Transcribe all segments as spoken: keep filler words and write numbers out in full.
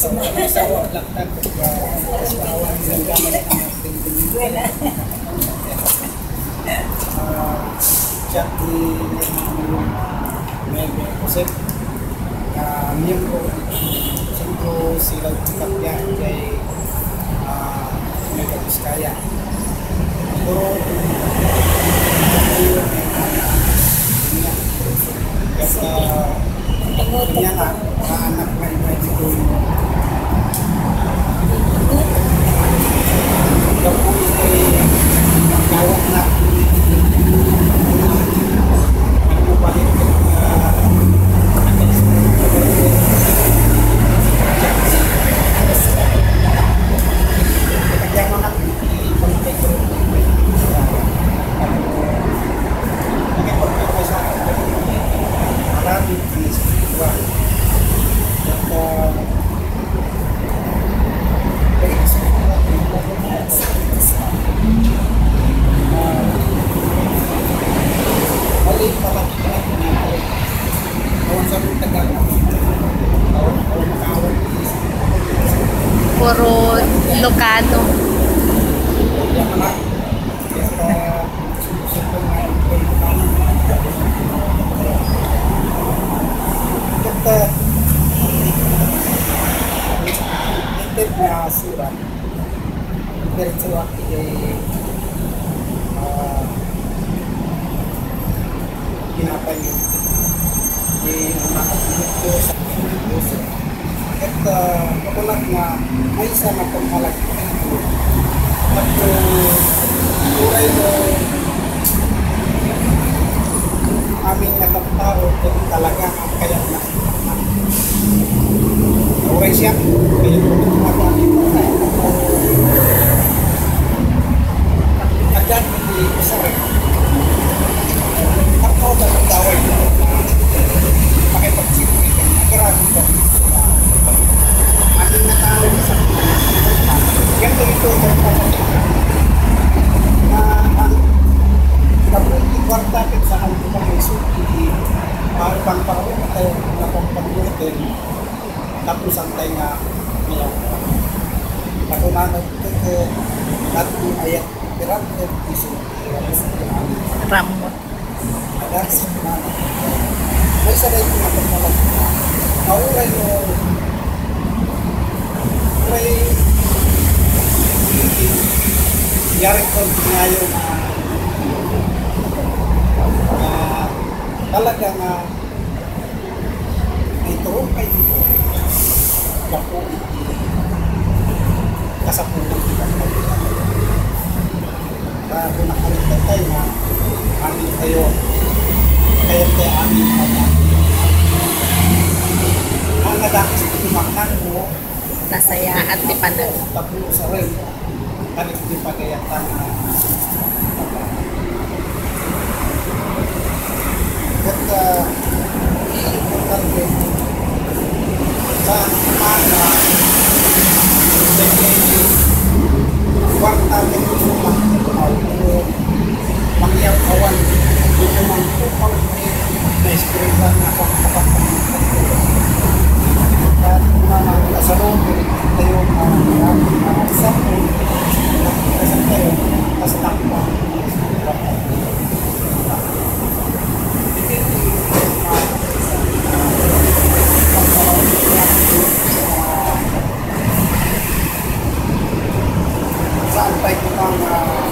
Sa mga asawa, laktan, pag, ah, asawa, nilang gamit ang ating, ah, chat ni, ni Jose. Ah, miyembro, siyempre sila ang kapya kay, ah, may Vizcaya. Pero, ket, ah, kanya na, anak na iba ito. Ikaw po ito ay magkawat na. Ano ba ito? Ah, Puro Ilocano. Diretso ako kay, ah, tinapay. Di umaabot ko sa puso. Ket, ah, makunak nga maysa nga pagmalagip. At, ah, uray no amin nga tattao, ket talaga nga kayat na. Uray siya, kayat na. Agad Isarek. Ang tao na ng tawag. Pakipagsiksikan. Grabe ka. Ano na tao sa yan, ito, ito, ito. Na, ang, kabuti kwarta, sa ang mga isuki, ah, pang pang-, eh, na pang pang-, eh, tapos ang tayo nga, niya. Ako na, nagtuto, nagtuto, ayat, Pirang piso. Ramot. Alas na. Maysa daytoy nga pagpapag-, nauray mo. Uray. Yari ko ngayon na, na talaga nga Ay, turong kay dito. Gapu iti kasapulan ti pagpapita. Kaya kung nakalimutan tayo na amin kayo, kaya tayo amin pag-, ang nadakis ko tumaknan mo, Nasayaat ti panag- Tapno sa rin, kami ti pagayatan na. Ket, ah, importante, sa pagayatan, kwarta ket sumang, ah, Mangyaw awan, iti mangtupaw iti naiskribana a kapatang. Ket kuna na, kasaludo tayo nga, nga, nga, example, kasan tayo, kas takpa. Saan tayo kumang, ah,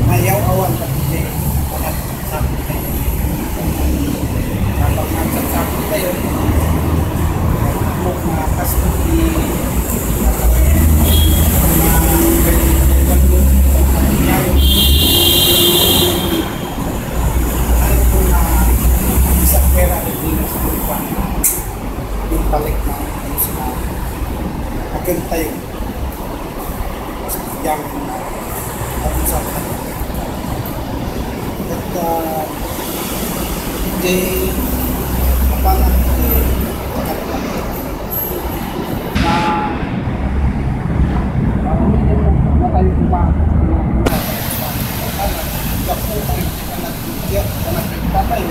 nayaw-awan, pati anak, sakit tayo. Kapag nagsasakit tayo, kung, ah, kas-, ah, ayaw ko na isang pera, hindi na sa lupa. Yung balik na, ano sila, akin tayo. Yang, ano sa, at, ah, di, apa na, di, na, na tayo kuma-, kuma-, kuma-, Diak, panagpatay.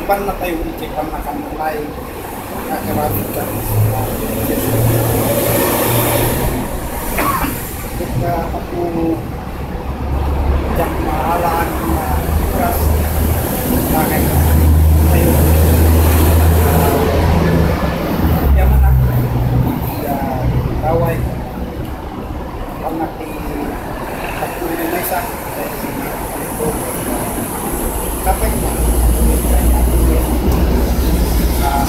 Pannatayo iti pannakannanay nga aramid ken Apo diak maalaan nga oras. Bagay tayo. Yaman ako. Iya, daway. Ang nagti-, nagtuloy na isa. Kapag mo, ah,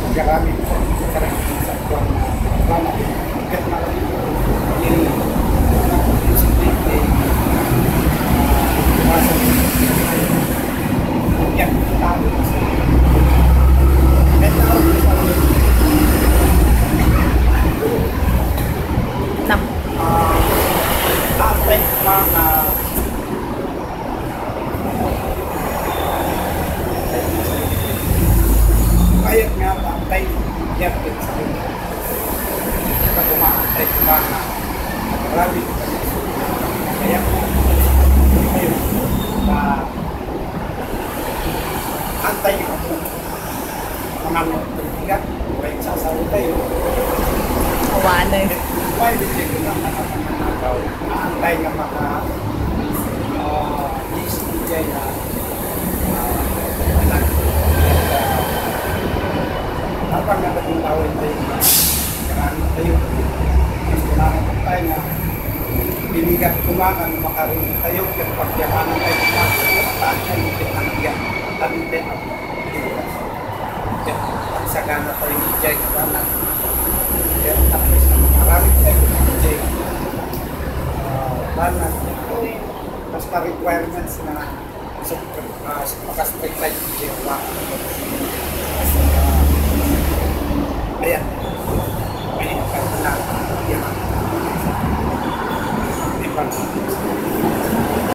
magaramit sa sarili sa buwan na, buwan na, ket na, Nak. Ah, tapos mga Kayat nga, bantay, yapit sa kanya. Kita kumaantay ko ba nga, nakarami ko kanya sa kaya ko, kayo, na antay ko. Mangangot ng bigat, may sasaro kayo. Awanan. May bibig ko lang nakapananaw. Maantay nga maka, ah, isip ko dyan na, ah, anak. Habang naging tawin tayo, karami tayo. Mas kailangan tayo nga binigat ko nga, ano, makaroon tayo, kaya pagyamanan tayo, kaya tayo, kaya tayo, kaya tayo, Ket pagsagana tayo iti ay kabana. Ket at least, maraming tayo iti ay, ah, kabana. Basta requirements na sub-, ah, makastricta iti Jehovah. Ayan. Ay, kabana. Yan. Di ba?